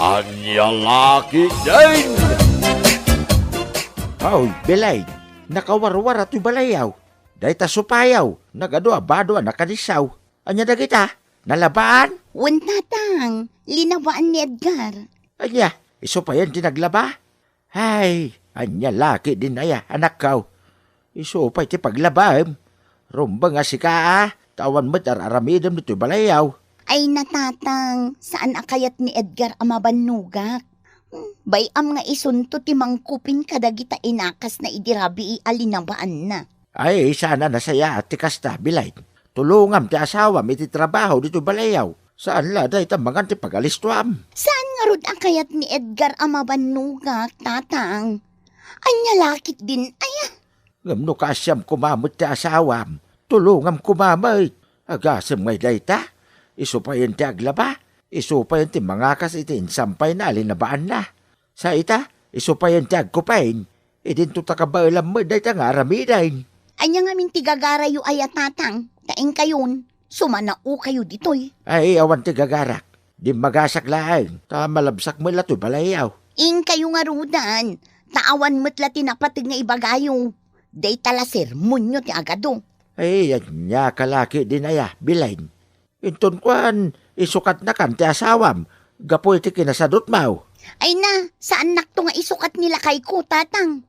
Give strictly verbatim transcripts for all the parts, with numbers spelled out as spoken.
Ania la ketdin? Aw, Belen, nakawarwara toy balayaw. Dayta supayaw, nagadu a bado a nakadisaw. Ania dagita? Nalabaan? Wen, Tatang, linabaan ni Edgar. Ania, isu payen ti naglaba? Ay, ania la ketdin aya, anakko? Isu pay ti paglabaem. Rumbeng a sika a, ta awan met ar-aramidem ditoy balayaw. Ay, Tatang, saan a kayat ni Edgar a mabannogak. Hmm, bay-am nga isunto ti mangkupin kadagita inakasna idi rabii a linabaanna. Ay, saan a nasayaat ti kasta, Belen. Tulongam ti asawam iti trabaho ditoy balayaw. Saan la dayta mangan ti pagalistuam. Saan ngarud a kayat ni Edgar a mabannogak, Tatang? Ania la ketdin aya? Ngem no kaasiam koma met ti asawam, tulongam koma met. Agasem ngay dayta? Isu payen ti aglaba, isu payen ti mangakas iti insampayna a linabaanna. Sa ita, isu payen ti agkupin, idinto ta kabaelam met dayta nga aramiden. Ania ngamin ti gagarayo aya, Tatang? Ta inkayon, sumanaokayo ditoy. Ay, awan ti gagarak. Dimmagasak laeng, ta malabsak met la toy balayaw. Inkayo ngaruden, ta awan met la ti napateg nga ibagayo. Dayta la sermonyo ti agadu. Ay, ania ka la ketdin aya, Belen. Inton kuan, isukatnakan ti asawam gapu iti kinasadutmo. Ay na, saannakto nga isukat ni lakayko, Tatang.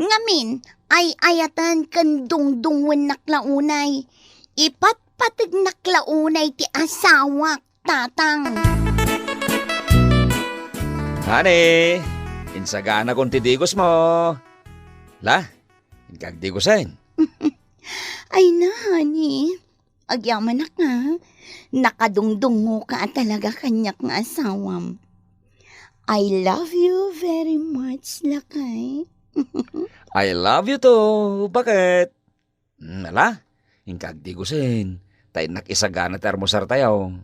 Ngamin, ay-ayaten ken dungdungngoennak la unay. Ipatpategnak la unay ti asawak, Tatang. Honey, insaganakon ti digosmo. La, inka agdigosen. Ay na, honey. Agyamanak nga, nakadungdungngoka a talaga kaniak nga asawam. I love you very much, lakay. I love you too. Bakit? Hmm, ala, inka agdigosen. Ta innak isagana ti almusartayo.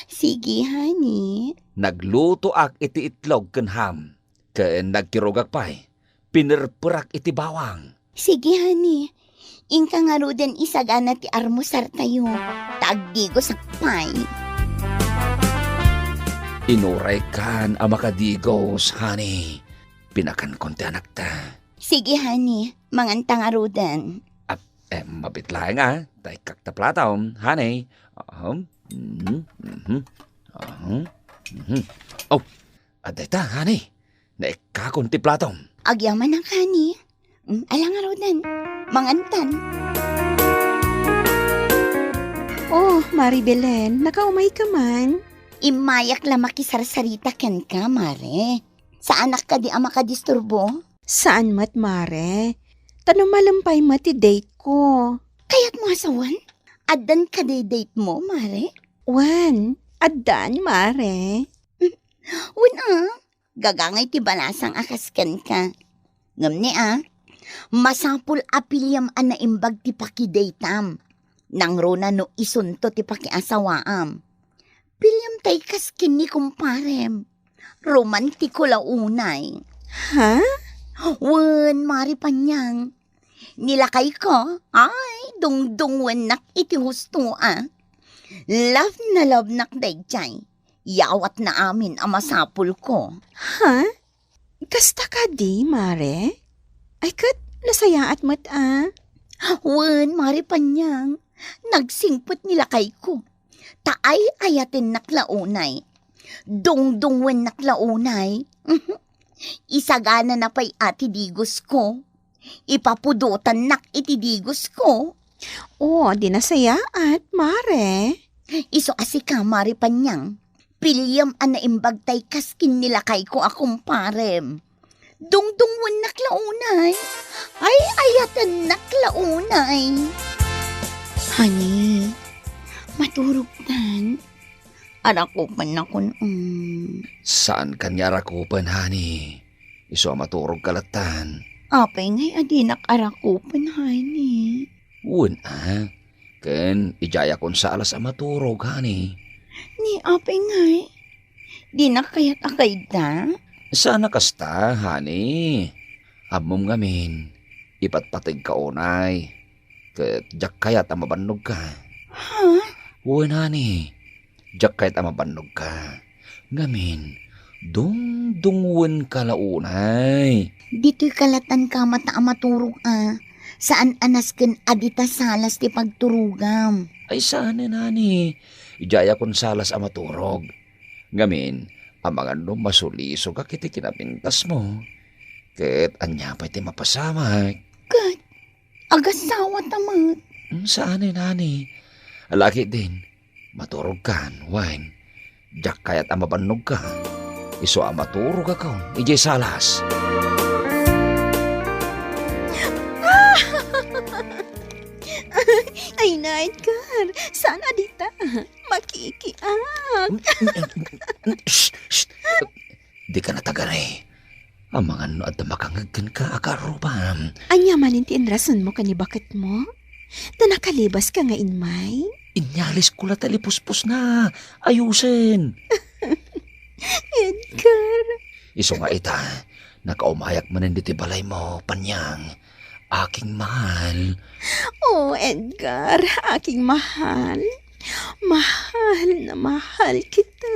Sige, honey. Naglutoak iti itlog ken ham, ken nagkirugak pay. Pinerperak iti bawang. Sige, honey. Inka ngaruden isagana ti almusartayo. Ta agdigosak pay. Inuray kan a makadigos, honey. Pinakankon ti anakta. Sige, honey. Manganta ngaruden. Ap-, eh, mabit laeng, ah. Ta ikkak ta platom, honey. Aham. Mhm, mhm. Aham. Mhm. Oh, adda ita, honey. Naikkakon ti platom. Agyamanak, honey. Mm, ala ngaruden. Mangantan. Oh, Mari Belen, nakaumayka man? Immayak la makisarsarita kenka, Mare. Saanak kadi a makadisturbo? Saan met, Mare. Ta no malem pay met ti date ko. Kayatmo a sawen? Addan kadi date mo, Mare? Wen, addan, Mare. Wen a, gagangay ti balasang a kas kenka. Ngem ni a, masapul a piliam a naimbag ti pakidateam. Nangruna no isunto ti pakiasawaam. Piliam tay kas ken ni kumparem. Romantiko la unay. Ha? Wen, Mari Panyang. Ni lakayko, ay, dungdungngoennak iti husto a. Love na love nak daydiay. Yawatna amin a masapulko. Ha? Kasta kadi, Mare? Ay, ket nasayaat met a. Wen, Mari Panyang, nagsingpet ni lakayko. Ta ay-ayatennak la unay. Dungdungngoennak la unay. Isaganana pay a ti digosko. Ipapudotannak iti digosko. O, di nasayaat, Mare. Isu a sika, Mari Panyang. Piliam a naimbag tay kas ken ni lakayko a kumparem. Dungdungngoennak la unay. Ay-ayatennak la unay. Honey, maturogtan. Arakupennakon, mm. Saan kan nga arakupen, honey? Isu a maturogka lattan. Apay ngay a dinak arakupen, honey? Wen a. Ken idiayakon sa alas a maturog, honey. Ni apay ngay? Dinak kayat a kayda? Saan a kasta, honey. Ammom ngamin, ipatpategka unay. Ket diak kayat a mabannogka. Ha? Wen, honey. Diak kayat a mabannogka. Ngamin, dungdungngoenka la unay. Ditoy kalatan ka mata a maturog a. Saan a nasken a dita salas ti pagturogam. Ay, saan, nani. Idiay a kon salas a maturog. Ngamin, amangan no masulisogak iti kinapintasmo. Ket ania pay ti mapasamak? Ket agasawata met. Hmm, saan, nani. Ala ketdin, maturogkan, wen. Diak kayat a mabannogka. Isu a maturogakon idiay salas. Ay, Edgar, saan a dita? Makikiak. Shh, shh. Dika natagari. Amangan no adda makangngeg kenka a kaarrubam. Ania manen ti inrasonmo ken ni baketmo? Ta nakalibaska nga immay? Inyalisko la ta lipuspos na. Ayusen. Edgar. Isu nga ita, nakaumayak manen ditoy balaymo, Panyang. Aking mahal. Oh, Edgar, aking mahal. Mahal na mahal kita.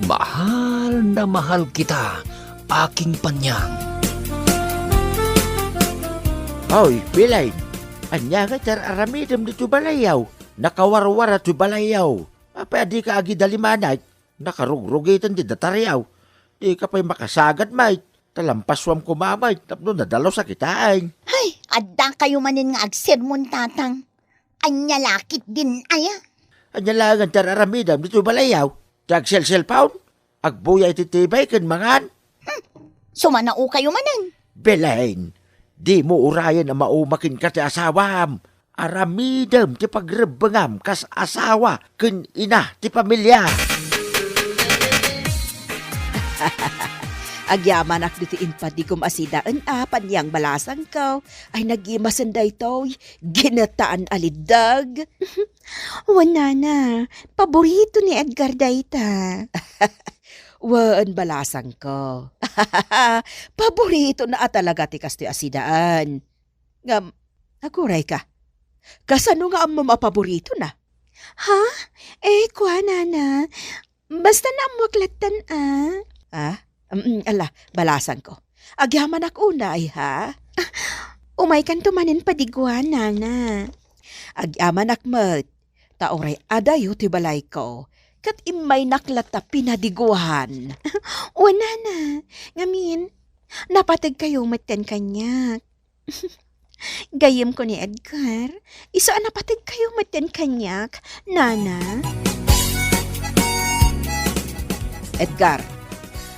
Mahal na mahal kita, aking Panyang. Hoy, Belen, ania nga ti ar-aramidem ditoy balayyo? Nakawarwara toy balayyo. Apay a dika agidalimanay? Nakarugrugitan ti dataryo. Dika pay makasagad met. Talampasuam koma met tapno nadalusak itaen. Hay, adda kayo manen nga agsermon, tatang. Ania la ketdin aya? Ania laengen ti ar-aramidem ditoy balayyo? Ti agselselpon? Agbuya iti T V ken mangan? Hmm, sumanao kayo manen. Belen, dimo urayen a mauma kenka ti asawam. Aramidem ti pagrebbengam kas asawa ken ina ti pamilia. Agyamanak ditoy impadigom a sidaen a, Panyang balasangko. Ay, nagimasen daytoy ginataan a liddeg. Wen, nana, paborito ni Edgar dayta. Wen, balasangko. Paboritona a talaga ti kastoy a sidaen. Ngem, agurayka. Kasano nga ammom a paboritona? Ha? Eh, kua, nana. Basta naammoak lattan, a. Ah? Mm, ala, balasangko. Agyamanak unay, ha? Ah, umaykanto manen padigwan, nana. Agyamanak met, ta uray adayo ti balayko, ket immaynak latta pinadigwan. Wen, nana. Ngamin, napategkayo metten kaniak. Gayyemko ni Edgar, isu a napategkayo metten kaniak, nana. Edgar,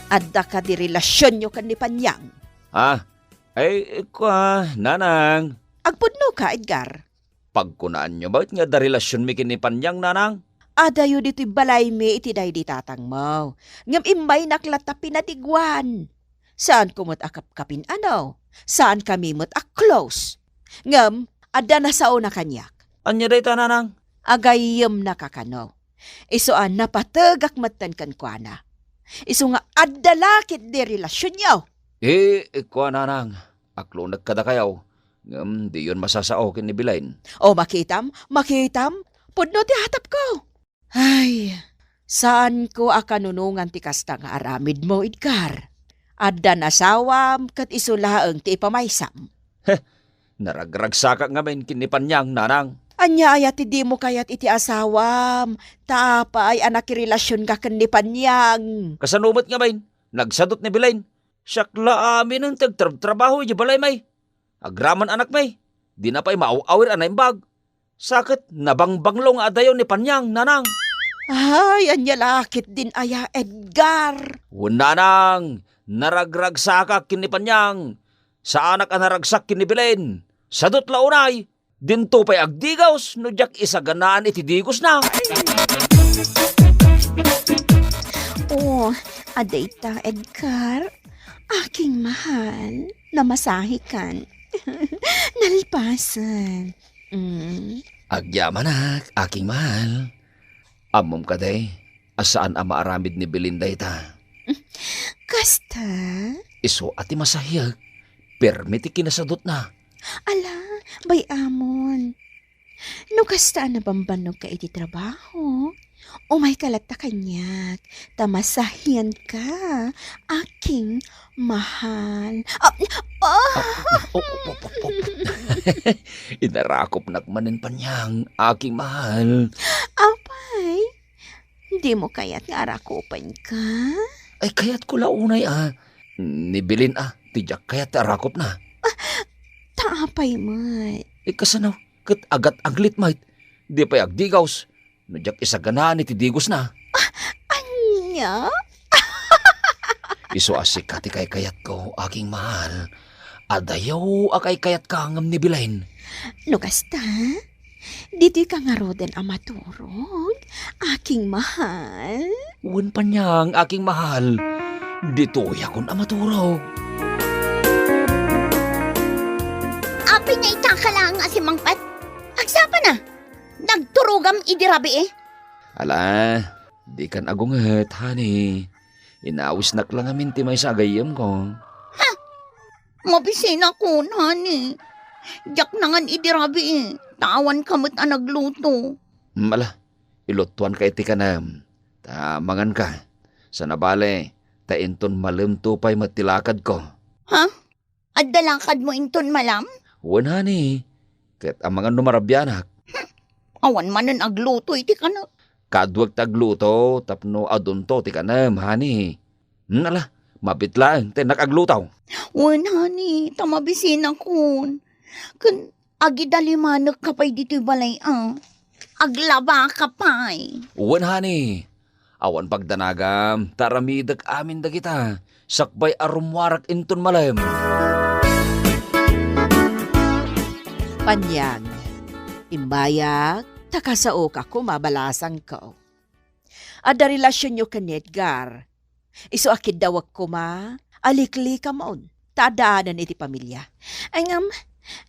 adda kadi relasionyo ken ni Panyang? Ah, ay, kua, nanang. Agpudnoka, Edgar? Pagkunaanyo met nga adda relasionmi ken ni Panyang, nanang? Adayo ditoy balaymi iti daydi tatangmo, ngem immaynak latta pinadigwan. Saanko met a kapkapin-ano, saankami met a close. Ngem adda nasaona kaniak. Ania dayta, nanang? Agayyemnaka kano. Isu a napategak metten kenkuana. Isu nga adda la ketdi relasionyo. Eh, kua, nanang, aklonnek kadakayo, ngem diyon masasao ken ni Belen. O, makitam, makitam, pudno ti atapko. Ay, saanko a kanunongan ti kasta nga aramidmo, Edgar. Adda nasawam ket isu laeng ti ipamaysam. Heh, naragragsakak ngamin ken ni Panyang, nanang. Ania aya ti dimo kayat iti asawam? Ta apay a nakirelasionka ken ni Panyang? Kasano met ngamin? Nagsadut ni Belen. Siak la aminen ti agtrabtrabaho idiay balaymi. Agraman anakmi, dina pay maaw-awir a naimbag. Sa ket nabangbanglo nga adayo ni Panyang, nanang. Ay, ania la ketdin aya, Edgar? Wen, nanang, naragragsakak ken ni Panyang. Saanak a naragsak ken ni Belen. Sadut la unay, dinto pay agdigos no diak isaganaan iti digosna. Oh, adayta, Edgar. Aking mahal, namasahikan. Nalpasan. Mm. Agyamanak, aking mahal. Ammom kadi a saan a maaramid ni Belen dayta? Kasta? Isu a ti masahiek. Permi ti kinasadutna. Ala, bay-amon. No kasta a nabambannogka iti trabaho, Umayka latta kaniak, ta masahianka, aking mahal. Ah, ah! Ah, oh, oh, oh, oh. Inarakopnak manen, Panyang, aking mahal. Apay, dimo kayat nga arakopenka? Ay, kayatko la unay, ah. Ni Belen, ah, ti diak kayat ti arakopna. Ah, ta apay met? Eh, kasano? Ket agat-aglit met. Di pay agdigaws no diak isaganaan iti digosna. Ah, ania? Isu a sika ti kaykayatko, aking mahal. Adayo a kaykayatka ngem ni Belen. No kasta, ditoyka ngaruden a maturog, aking mahal? Wen, Panyang, aking mahal. Ditoyakon a maturog. Apay nga itaka laeng a simmangpet? Agsapa na! Nagturogam idi rabii? Ala, dikan agunget, honey. Inawisnak la ngamin ti maysa a gayyemko. Ha? Mabisinakon, honey. Diak nangan idi rabii, ta awanka met a nagluto. Hmm, ala, ilutuanka iti kanem. Ta manganka. Sana bale, ta inton malemto pay met ti lakadko. Ha? Adda lakadmo inton malam? Wen, honey. Ket amangan no marabianak. Awan manen agluto iti kanem. Kaduak ti agluto tapno adunto ti kanem, honey. Hmm, ala, mabiit laeng ti innak agluto. Wen, honey, ta mabisinakon. Ken agidalimanekka pay ditoy balay, a. Aglabaka pay. Wen, honey. Awan pagdanagam, ta aramidek amin dagita, sakbay a rummuarak inton malem. Panyang, imbayak, ta kasaoka koma balasangko. Adda relasionyo ken ni Edgar. Isu a kiddawek koma, aliklikamon, ta addaanan iti pamilia. Ay, ngem,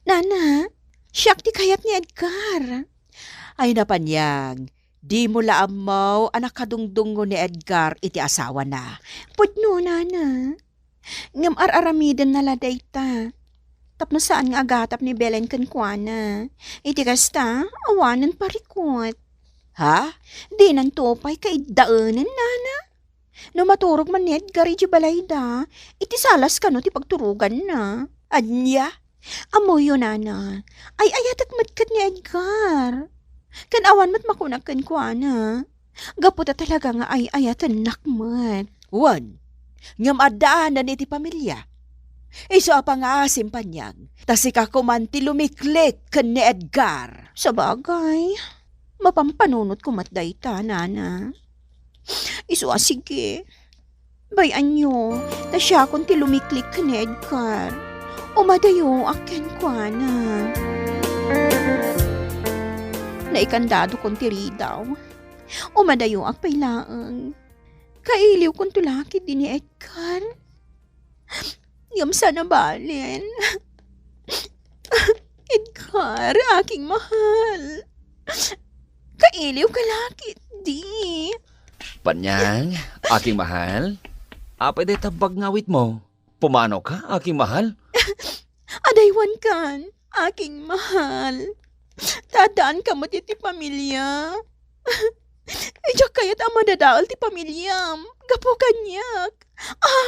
nana, siak ti kayat ni Edgar. Ay, Panyang, dimo la ammo a nakadungdungngo ni Edgar iti asawana. Pudno, nana. Ngem ar-aramidenna la dayta. Tapno saan nga agatap ni Belen kenkuana. Iti kasta, awanen parikut. Ha? Dinanto pay kaiddaenen, nana? No maturog man ni Edgar idiay balayda, iti salas kano ti pagturoganna. Ania? Ammoyo, nana, ay-ayatek met ket ni Edgar. Ken awan met makunak kenkuana. Gapu ta talaga nga ay-ayatennak met. Wen, ngem addaanan iti pamilia. Isu a pangngaasim, Panyang, ta sika koman ti lumiklik ken ni Edgar. Sabagay, mapampanunotko met dayta, nana. Isu a sige. Bay-anyo, ta siakon ti lumiklik ken ni Edgar. Umadayoak kenkuana. Naikandadokon ti ridaw. Umadayoak pay laeng. Kailiwkonto la ketdi ni Edgar. Ngem sana balen. Edgar, aking mahal. Kailiwka la ketdi. Panyang, aking mahal. Apay dayta bag nga awitmo? Pumanaw ka, aking mahal? Adaywankan, aking mahal. Ta addaanka met iti pamilia. Diak kayat a madadael ti pamiliam gapu kaniak,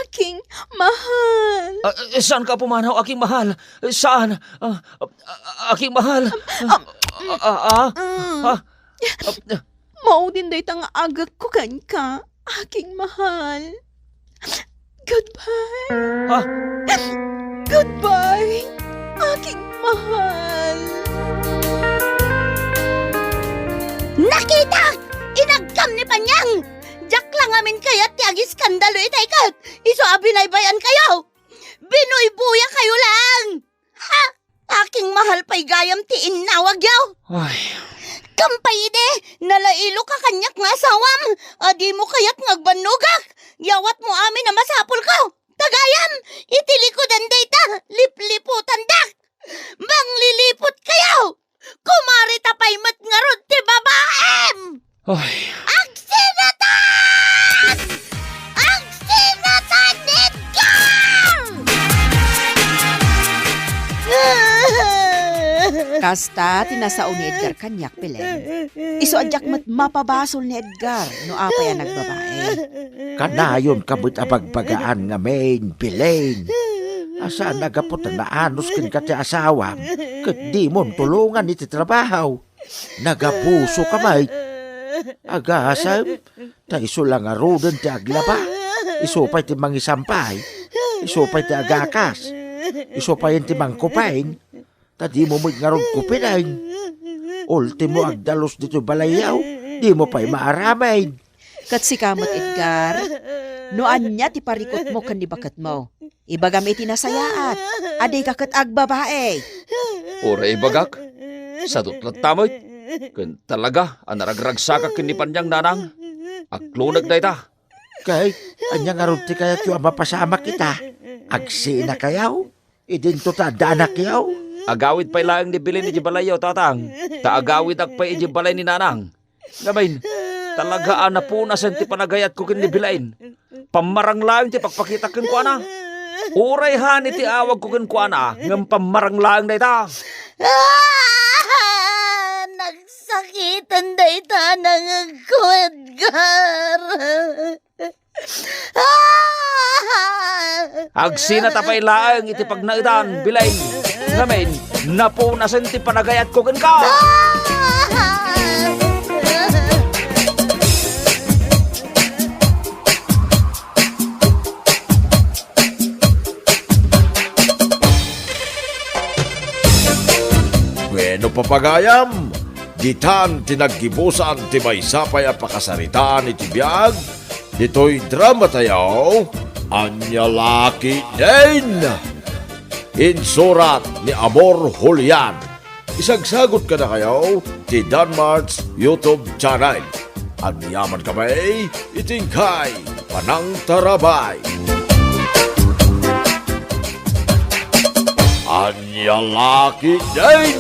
aking mahal. Ah, eh, saanka a pumanaw, aking mahal? Saan? Ah, ah, ah, aking mahal. Ah, ah, ah, ah, ah, ah. Maudin dayta nga agekko kenka, aking mahal. Goodbye. Ha? Goodbye, aking mahal. Nakitak! Inagkam ni Panyang! Diak la ngamin kayat ti agiskandalo itay ket isu a binaybay-ankayo! Binuybuya kayo lang! Ha? Aking mahal pay gayam ti innawagyo. Ay. Kampay idi, nalailoka kaniak nga asawam, a dimo kayat nga agbannogak. Yawatmo amin a masapulko. Ta gayam, iti likudan dayta, lipliputandak. Mangliliput kayo. Kumarita pay met ngarud ti babaem. Ay. Agsinatan! Agsinatan, Edgar! Kasta ti nasao ni Edgar kaniak, Belen. Isu a diak met mapabasol ni Edgar no apay a nagbabae. Kanayonka met a bagbagaan ngamin, Belen. A saan a gapu ta naanus kenka ti asawam, ket dimon tulongan iti trabaho. Nagabusoka met. Agasem, ta isu la ngaruden ti aglaba. Isu pay ti mangisampay. Isu pay ti agakas. Isu pay ti mangkupeng. Ta dimo met ngarud kupinen. Ultimo, agdalus ditoy balayyo, dimo pay maaramid. Ket sika met, Edgar, no ania ti parikutmo ken ni baketmo, ibagam iti nasayaat a dika ket agbabae. Uray ibagak, sadut latta met. Ken talaga a naragragsakak ken ni Paniang, nanang. Aklonek dayta. Ket ania ngarud ti kayatyo a mapasamak ita? Agsinakayo? Idinto ta adda anakyo? Agawid pay laeng ni Belen idiay balayyo, tatang, ta agawidak pay idiay balay ni nanang. Ngamin, talaga a napunasen ti panagayatko ken ni Belen. Pammarang laeng ti pagpakitak kenkuana. Uray hani ti awagko kenkuana, ngem pammarang laeng dayta. Ah! Nagsakiten dayta a nangegko, Edgar. Agsinata pay laeng iti pagnaedan, Belen. Ngamin, napunasen ti panagayatko kenka. Bueno, papagayam, ditan ti naggibusan ti maysa pay a pakasaritaan iti biag ditoy dramatayo, Ania La Ketdin! Insurat ni Amor Julian. Isagsagut kadakayo ti Danmart's YouTube channel. Agyaman kami iti inkay panangtarabay. Ania La Ketdin!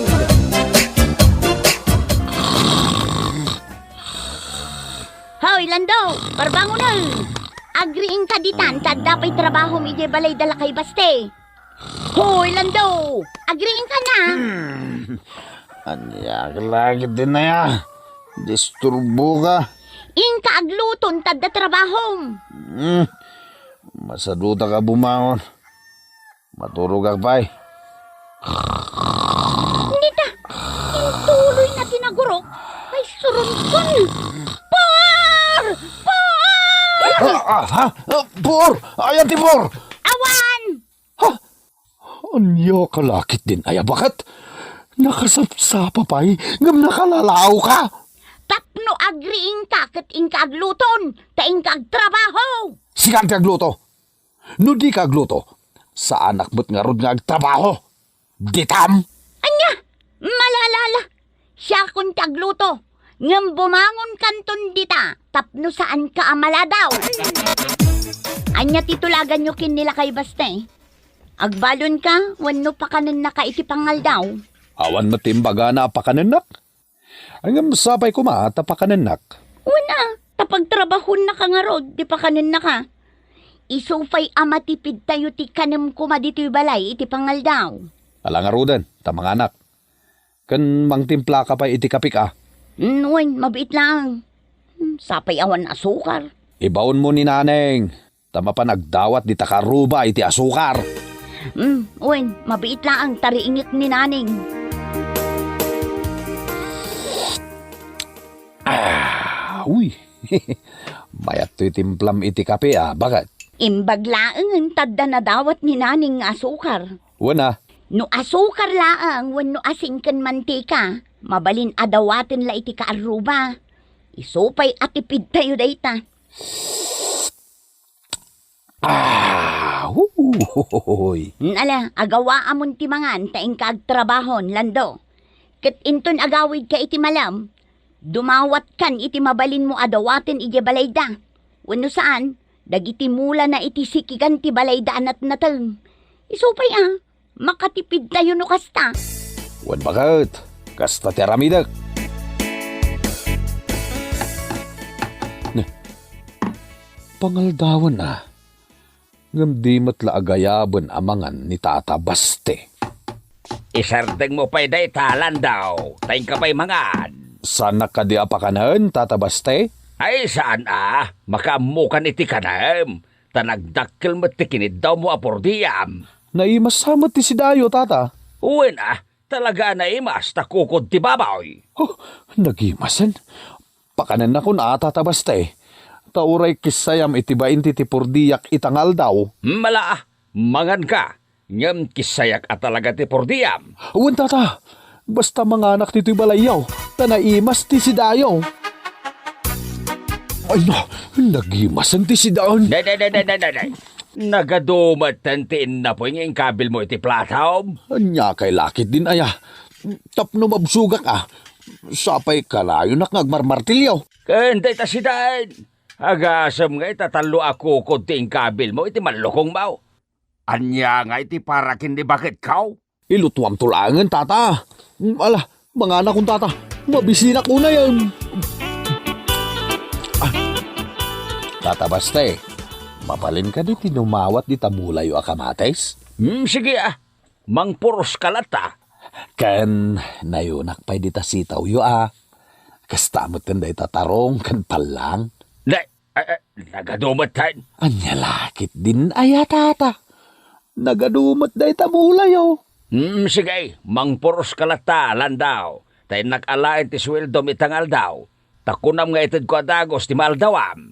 Hoy, Lando! Parbangonen! Agriingka ditan, ta adda pay trabahom idiay balay da Lakay Baste. Hoy, Lando! Agriingka na! Hmm. Ania ka la ketdin aya? Disturboka. Inka agluton, ta adda trabahom. Hmm. Masadutak a bumangon. Maturogak pay. Nita, intuloy na ti nagurok. Ay, surunkon. Por! Por! Ah, ah, ha? Ah, Por! Ayan ti Por! Awan! Ha? Ania ka la ketdin aya, baket? Nakasapsapa pay, ngem nakalalaoka. Tapno agriingka ket inka agluton, ta inka agtrabaho. Sika ti agluto. No dika agluto, saanak met ngarud nga agtrabaho. Ditam! Ania? Malala! Siakon ti agluto, ngem bumangonkanton dita tapno saanka a maladaw. Ania ti tulaganyo ken ni Lakay Baste? Agbalonka wenno pakanennaka iti pangaldaw? Awan met ti imbagana a pakanennak. Ngem sapay koma ta pakanennak. Wen a, ta pagtrabahonnaka ngarud ti pakanennaka. Isu pay a matipidtayo ti kanem koma ditoy balay iti pangaldaw. Ala ngaruden, ta manganak. Ken mangtimplaka pay iti kapik a. Mm, wen, mabiit laeng. Mm, sapay awan asukar. Ibaonmo ni Naneng. Ta mapan agdawat dita kaarruba iti asukar. Mm, wen, mabiit laeng ta riingek ni Naneng. Ah, uy. Mayat toy timplam iti kape a, baket. Imbag laengen ta adda nadawat ni Naneng nga asukar. Wen a. No asukar laeng wenno asin ken mantika, mabalin a dawaten la iti kaarruba. Isu pay a tipidtayo dayta. Ah, huhuy. Nala, agawaamon ti mangan ta inka agtrabahon, Lando. Ket inton agawidka iti malem, dumawatkan iti mabalinmo a dawaten idiay balayda. Wenno saan, dagiti mulana iti sikigan ti balayda a natnateng. Isu pay a, makatipidtayo no kasta. Wen baket, kasta ti aramidek. Ne, pangaldawan a, ngem di met la agayaben a mangan ni Tata Baste. Isardengmo pay dayta, Landaw, ta inka pay mangan. Saanak kadi a pakanen, Tata Baste? Ay, saan a. Makaammokan iti kanem, ta nagdakkel met ti kiniddawmo a purdiam. Naimas sa met ti sidayo, Tata. Wen a, talaga a naimas ta kukod ti baboy. Oh, nagimasen. Pakanennakon a, Tata Baste. Ta uray kissayam iti bain ti, ti purdiak ita nga aldaw. Mala a, manganka. Ngem kissayak a talaga ti purdiam. Wen, Tata. Basta manganak ditoy balayyo, ta naimas ti sidayo. Ay na, nagimasen ti sidaen. Day, day, day, day, day, day, day. Nagadu metten ti innapuy nga inkabilmo iti platom. Ania kay lakit din aya? Tapno mabsugak a. Sapay kanayonak nga agmarmartilyo. Ken dayta sidaen. Agasem nga ita tallo a kukod ti inkabilmo iti mallukongmo. Ania nga iti para ken ni baketko? Ilutuamto laengen, Tata. Mm, ala, manganakon, Tata. Mabisinak unayen. Ah. Tata Baste, mabalin kadi ti dumawat dita mulayo a kamatis? Hmm, sige a. Mangpuros ka latta. Ken nayunak pay dita sitawyo a. Kasta met ken dayta tarong ken pallang. Day, eh, eh, nagadu metten. Ania lakit din aya, Tata? Nagadu met dayta mulayo. Hmm, sige, mangpuros ka latta, Landaw. Ta innak alaen ti sueldom ita nga aldaw. Ta kunam nga itedko a dagus ti maaldawam.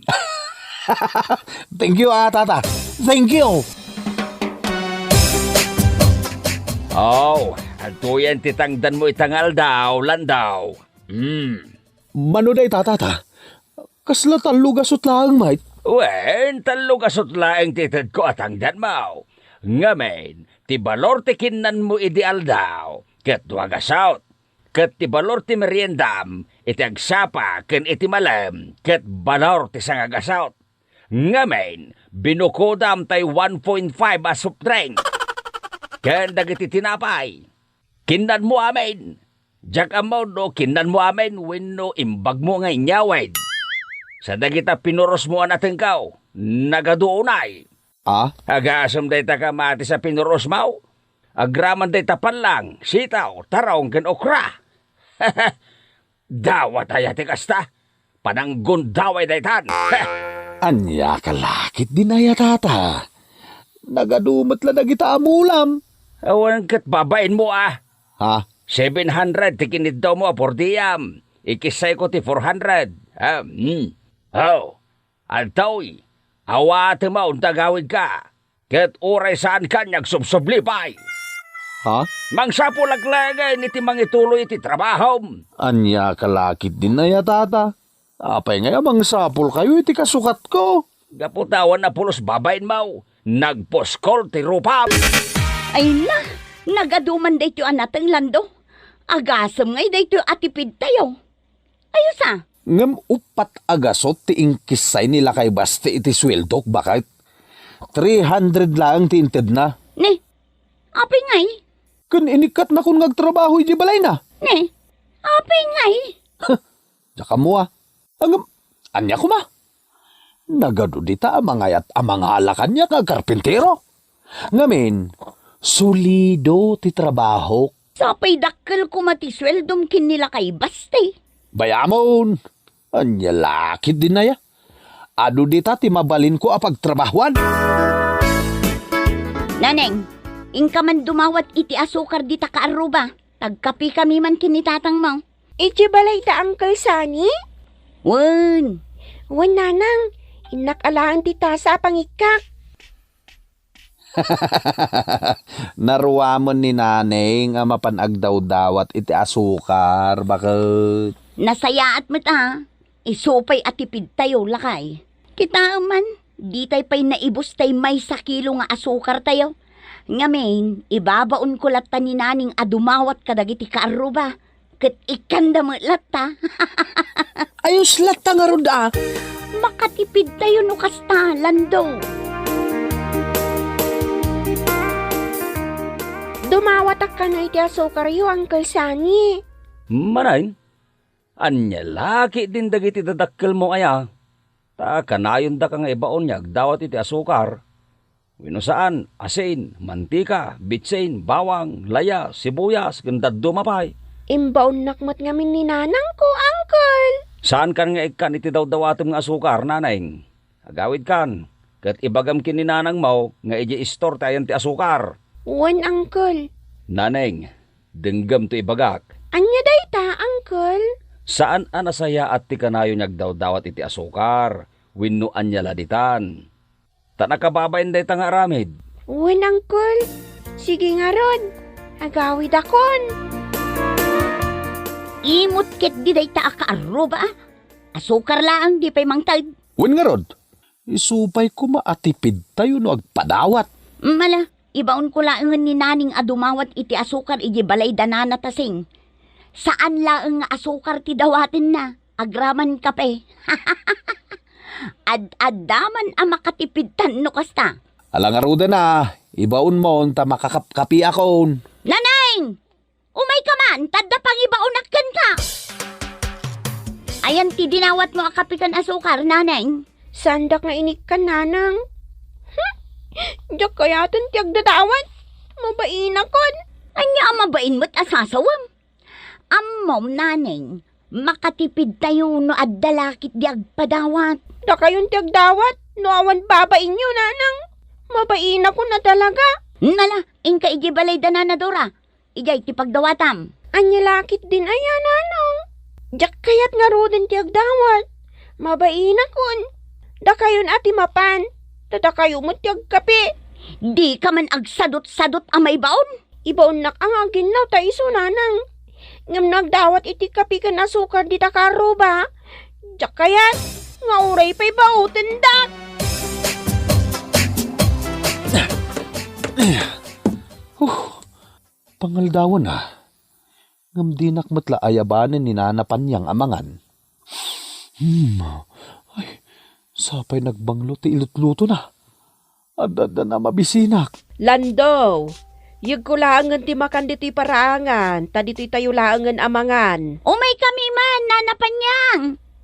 Thank you, a, Tata. Thank you. Oh, adtoyen ti tangdanmo ita nga aldaw, Landaw. Hmm. Mano dayta, Tata? Kasla tallo gasut laeng met? Wen, tallo gasut laeng ti itedko a tangdanmo. Ngamin, ti balor ti kinnanmo idi aldaw, ket dua gasut. Ket ti balor ti meriendam iti agsapa ken iti malem, ket balor ti sanga gasut. Ngamin, binukodam tay one point five a soft drink. Ken dagiti tinapay. Kinnanmo amin. Diak ammo no kinnanmo amin wenno imbagmo nga inyawid. Sa dagita pinurosmo a natengko, nagadu unay. Ah? Agasem dayta kamatis a pinurosmo. Agraman dayta pallang, sitaw, tarong, ken okra. Dawat aya ti kasta? Pananggundaway daytan. Ania ka lakit din aya, Tata? Nagadu met la dagita a mulam. Awan ket babainmo a. Ha? Seven hundred ti kiniddawmo a purdiam. Ikissayko ti four hundred. Ah, hmm. Oh. Adtoy, awatem a unta agawidka, ket uray saanka nga agsubsublipay. Ha? Mangsapulak laengen iti mangituloy iti trabahom. Ania ka lakit din aya, Tata? Apay ngay a mangsapulkayo iti kasukatko? Gapu ta awan a pulos babainmo, nagpuskol ti rupam. Ay na, nagadu man daytoy a nateng, Lando. Agasem ngay daytoy a tipidtayo. Ayos a. Ngem uppat a gasut ti inkissay ni Lakay Basti iti sueldok, baket. Three hundred laeng ti intedna. Ne, apay ngay? Ken inikkatnakon nga agtrabaho idiay balayna. Ne, apay ngay? Diak ammo a. Ngem, ania koma? Nagadu dita a mangayat a mangala kaniak nga agkarpintero. Ngamin, solido ti trabahok. Sapay dakkel koma ti sueldom ken ni Lakay Basti. Bayamon! Ania lakit din aya? Adu dita ti mabalinko a pagtrabahuan. Naneng, inka man dumawat iti asukar dita kaarruba. Agkapikami man ken ni tatangmo. Idiay balayta, Uncle Sunny? Wen. Wen, Nanang. Innak alaen ti tasa a pangikkak. Naruamen ni Naneng a mapan agdawdawat iti asukar, baket. Nasayaat met a. Isu pay a tipidtayo, lakay. Kitaem man, ditay pay naibus tay maysa kilo nga asukartayo. Ngamin, ibabaonko latta ni Naneng a dumawat kadagiti kaarruba. Ket ikkanda met latta. Ayos latta ngarud a. Makatipidtayo no kasta, Lando. Dumawatak kano iti asukaryo, Uncle Sunny. Manayon, ania lakit din dagiti dadakkelmo aya? Ta kanayondaka nga ibaon nga agdawat iti asukar. Wenno saan, asin, mantika, bitsin, bawang, layas, sibuyas, ken dadduma pay. Imbaonnak met ngamin ni nanangko, uncle. Saankan nga ikkan iti dawdawatem nga asukar, naneng. Agawidkan, ket ibagam ken ni nanangmo nga idiay istor ti ayan ti asukar. Wen, uncle. Naneng, denggem ti ibagak. Ania dayta, uncle? Saan a nasayaat ti kanayo nga agdawdawat iti asukar, wenno ania la ditan. Ta nakababain dayta nga aramid. Wen, uncle. Sige ngarud. Agawidakon. Imot ketdi dayta a kaarruba, a. Asukar laeng di pay mangted. Wen ngarud, isu pay koma a tipidtayo no agpadawat. Mala, ibaonko laengen ni naneng a dumawat iti asukar idiay balay da nana Tasing. Saan laeng nga asukar ti dawatenna, agraman kape. Ad-adda man a makatipidtan no kasta. Ala ngaruden a, ibaonmon ta makakapkapiakon. Naneng! Umayka man, ta adda pangibaonak kenka. Ayan ti dinawatmo a kape ken asukar, naneng? Saandak nga inikkan, nanang. Diak kayaten ti agdadawat. Mabainakon. Ania a mabain met a sasawem? Ammom, naneng, makatipidtayo no adda la ketdi agpadawat. Dakayon ti agdawat no awan babainyo, nanang. Mabainakon a talaga. Nala, inka idiay balay da nana Dora. Idiay ti pagdawatam. Ania la ketdin aya, nanang? Diak kayat ngaruden ti agdawat. Mabainakon. Dakayon a ti mapan. Ta dakayo met ti agkape. Dika man agsadutsadut a maibaon. Ibaonnak a nga aginnaw ta isu, nanang. Ngem no agdawat iti kape ken asukar dita kaarruba, diak kayat nga uray pay baotendak. Huh. Pangaldawen a. Ngem dinak met la ayabanen ni Nana Panyang a mangan. Hmm. Ay, sapay nagbanglo ti ilutlutona. Adda-addan a mabisinak. Lando, yegko laengen ti makan ditoy paraangan, ta ditoytayo laengen a mangan. Umaykami man, Nana Panyang.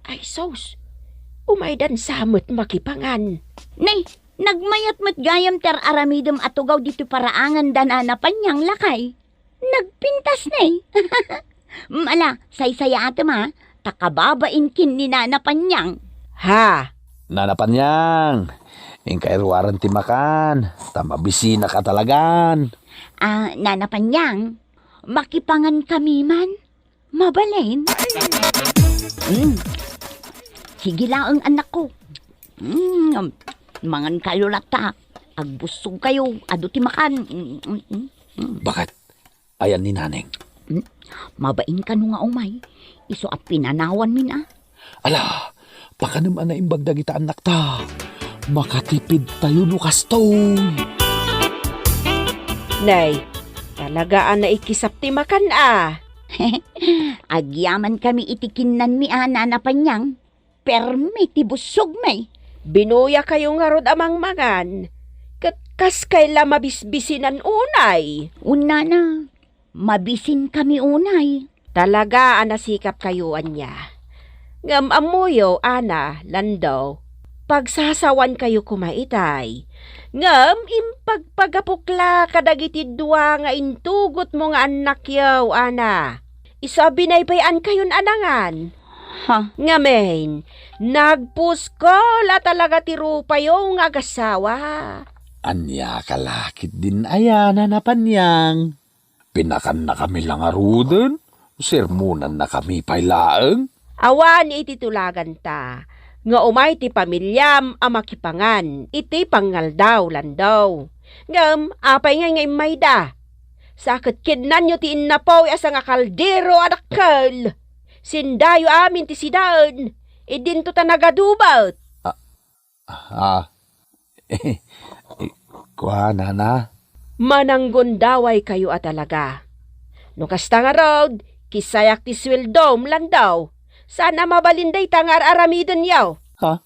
Ay, sus. Umaydan sa met makipangan. Nay, nagmayat met gayam ti ar-aramidem a tugaw ditoy paraangan da Nana Panyang, lakay. Nagpintas ne. Mm, ala, saysayaatem a, ta kababain ken ni Nana Panyang. Ha? Nana Panyang, inkay ruaren ti makan, ta mabisinak a talagan. Ah, Nana Panyang, makipangankami man. Mabalin? Mm. Sige laeng, annakko. Mm, mangankayo latta. Agbussogkayo, adu ti makan. Mm, mm, mm, mm. Bakit? Ayan ni Naneng. Mm. Mabain kano nga umay. Isu a pinanawanmin a. Ala, pakanem a naimbag dagita annakta. Makatipidtayo no kastoy. Nay, talaga a naikisap ti makan a. Agyamankami iti kinnanmi a, Nana Panyang. Permi ti bussogmi. Binuyakayo ngarud a mangmangan, ket kaskay la mabisbisinan unay. Unana, mabisinkami unay. Talaga a nasikapkayo ania. Ngem ammoyo, Ana, Lando, pagsasawankayo koma itay. Ngem impagpagapok la kadagiti dua nga intugotmo nga annakyo, Ana. Isu a binaybay-ankayon a nangan. Ha? Ngamin, nagpuskol a talaga ti rupayo nga agasawa. Ania ka la ketdin aya, Nana Panyang? Pinakannakami la ngaruden, sermonannakami pay laeng. Awan iti tulaganta nga umay ti pamiliam a makipangan iti pangaldaw, Lando. Ngem apay ngay nga immayda? Sa ket kinnanyo ti innapoy a sangakaldero a dakkel. Sindayo amin ti sidaen, idinto ta nagadubet. Ah, ah. Kuanana? Mananggundawaykayo a talaga. No kasta ngarud, kisayak ti sueldom, Lando. Saan a mabalin dayta nga ar-aramidenyo. Ha?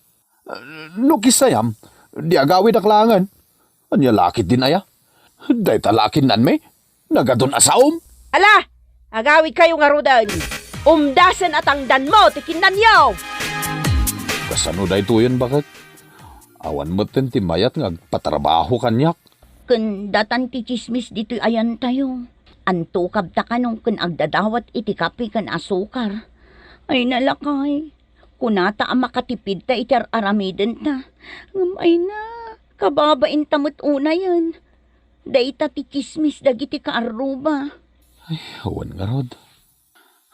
No kisayam, di agawidak laengen. Ania la ketdin aya? Dayta la kinnanmi? Nagadun a saom? Ala, agawidkayo ngaruden. Umdasen a tangdanmo ti kinnanyo. Kasano daytoyen, baket? Awan metten ti mayat nga agpatrabaho kaniak. Ken datan ti tsismis ditoy ayantayo. Anto kabta kano ken agdadawat iti kape ken asukar. Ay na, lakay, kunata a makatipidta iti ar-aramidenta. Ngem ay na, kababainta met unayen. Dayta ti tsismis dagiti kaarruba. Ay, awan ngarud.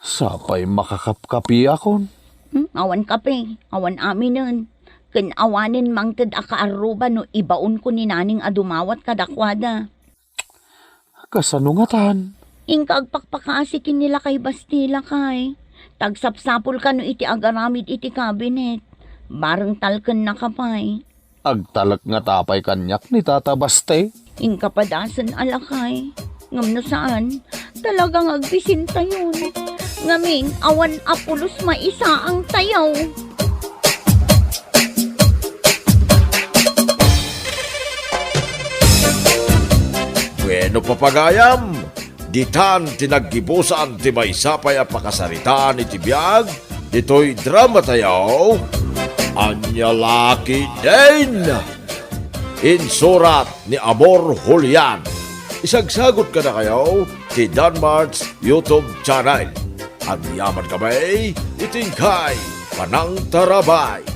Sapay makakapkapiakon. Hmm, awan kape, awan aminen. Ken awanen mangted a kaarruba no ibaonko ni Naning a dumawat kadakuada. Kasano ngatan? Inka agpakpakasi ken ni Lakay Basti, lakay. Ta agsapsapulka no iti agaramid iti kabinet. Bareng talkennaka pay. Agtalek ngata pay kaniak ni Tata Basti? Inka padasen a lakay. Ngem no saan, talaga nga agbisintayon. Ngamin, awan a pulos maisaangtayo. Bueno, papagayam, ditan ti naggibusan ti maysa pay a pakasaritaan iti biag ditoy dramatayo, Ania La Ketdin. Insurat ni Amor Julian. Isagsagut kadakayo ti Danmart's YouTube channel. Agyamankami iti inkay panangtarabay.